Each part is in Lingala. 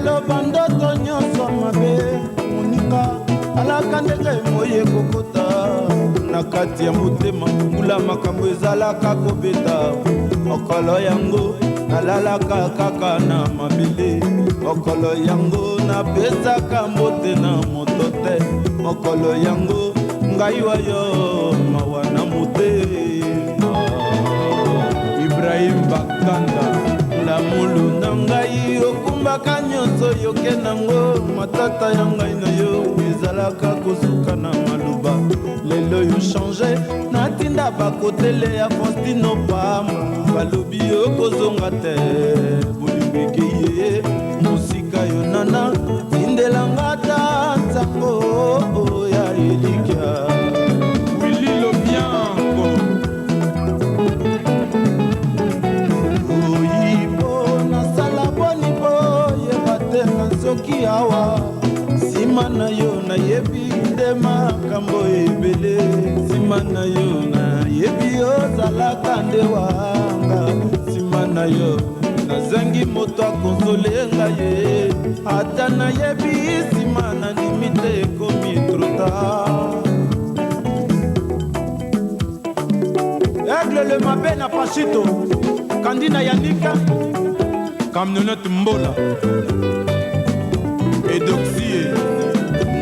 Lelo bandoto nyonso mabe, moninga alaka ndenge moi ekokota na kati ya motema. Mbula makambo ezalaka kobeta mokolo yango, nalalaka kaka na mabele. Mokolo yango napesaka mbote na moto te. Mokolo yango ngai wayo mawa na motema. Ibrahim Bakanda. Lamulu na ngai okumbaka nyonso, yoke nango matata ya ngai na yo ezalaka kosuka na maloba. Lelo yo change, natinda bakotele ya Faustino Pamba, balobi yo kozonga te, bolingo ekei ye mosika. Yo nana tindelanga ata nsango ya elikya. Willy Lobianco. Oyibo nasala boni mpo yeba te nasoki awa nsima na yo, nayebi nde makambo ebele nsima na yo. Nayebi ozalaka nde wanga nsima na yo, nazangi moto akonsole ngai ye. Ata nayebi nsima, nandimi te, ekomi trop tard. Aigle le mabe na Pachito Kandina Yanika. Camionnette Mbola Edoxie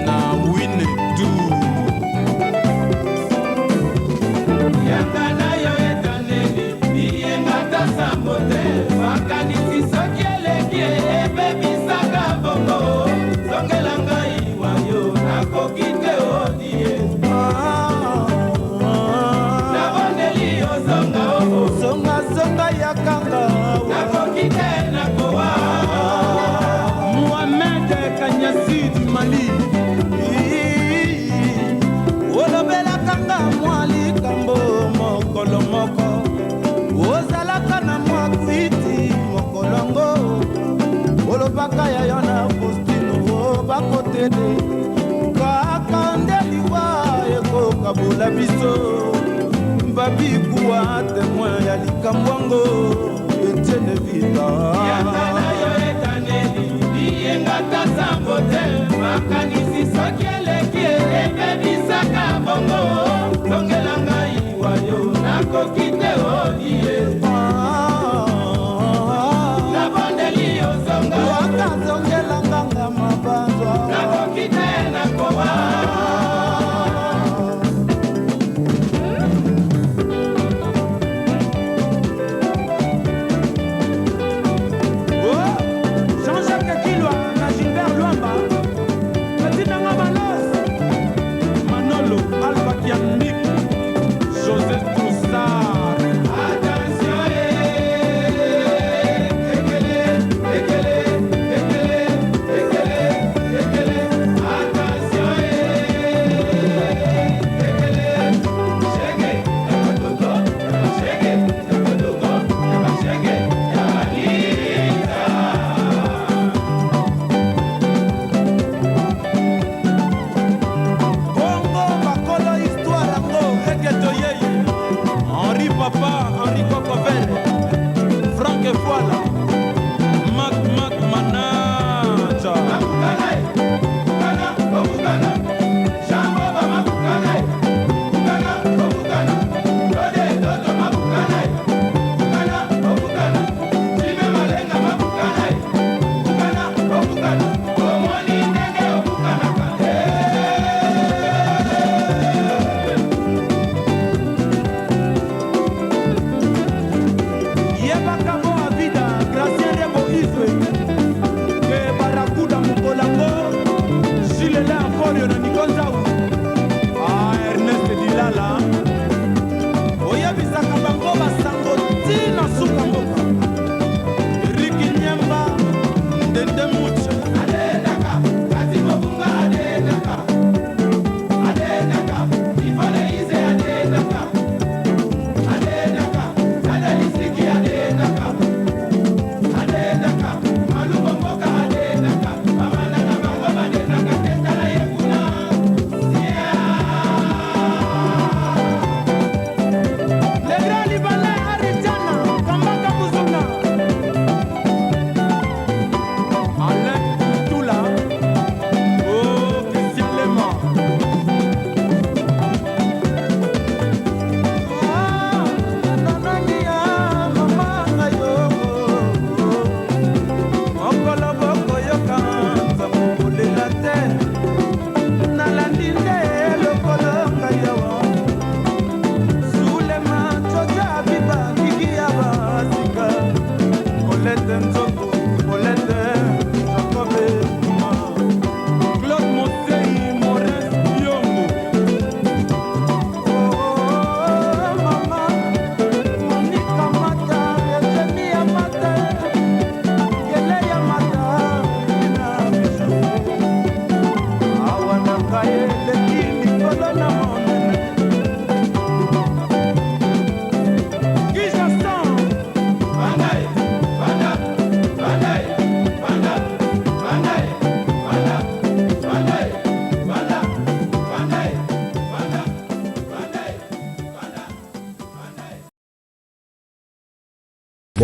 na Wine Tour. Yanga na yo etaneli biyenga ta sango te. Makanisi soki eleki ebebisaka bongo. Zongela ngai wa yo, nakoki te odie. Nabondeli yo, zonga o. Zonga, zonga, yakanga. Nakoki te, nakowa. Mohamed Kanyasi du Mali. Olobelaka nga mwa likambo mokolo moko, ozalaka na mwa kwiti mokolongo. Olobaka ya yo na Faustino bakotele kaka nde liwa ekokabola biso. Babikuwa témoin ya likambo yango, Etienne Vita. Yanga na yo etaneli biyenga ta sango te. Makanisi soki eleki ebebisaka bongo. Zongela ngai wa yo, nakoki te odie. Nabondeli yo, zonga. Waka zongela nganga mabanzwa. Nakoki te, nakowa. Oh, Jean-Jacques Kilwa na Gilbert Luamba. Katinanga Malos Manolo Alba Kiambik José Troussard. Attention, ekele ekele ekele ekele ekele. Attention, ekele shege yabadogo shege yabadogo yabashege yabalita. Bongo bakolo histoire yango eketo yeye Henri Papa Henri Kokovel Frank Efuala Mak Mak Manacha. Makukana kukana okukana Shamboba makukana kukana okukana Lode toto makukana kukana okukana Jime malenga makukana kukana okukana Omoni ndenge okukanaka.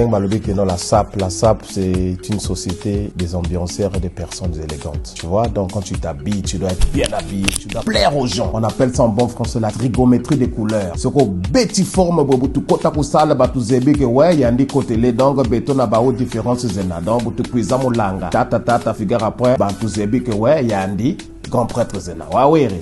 Ndenge balobi que non, la SAP, la SAP, c'est une société des ambianceurs et des personnes élégantes. Tu vois, donc quand tu t'habilles, tu dois être bien habillé, tu dois plaire aux gens. On appelle ça en bon français la trigométrie des couleurs. Soko beti forme bobu tu kota kusala batu zebi ke ouais yandi kotele donc beto na bao différence zena donc butu kuiza mulanga tata tata figure après batu zebi ke ouais yandi grand prêtre zena wawere.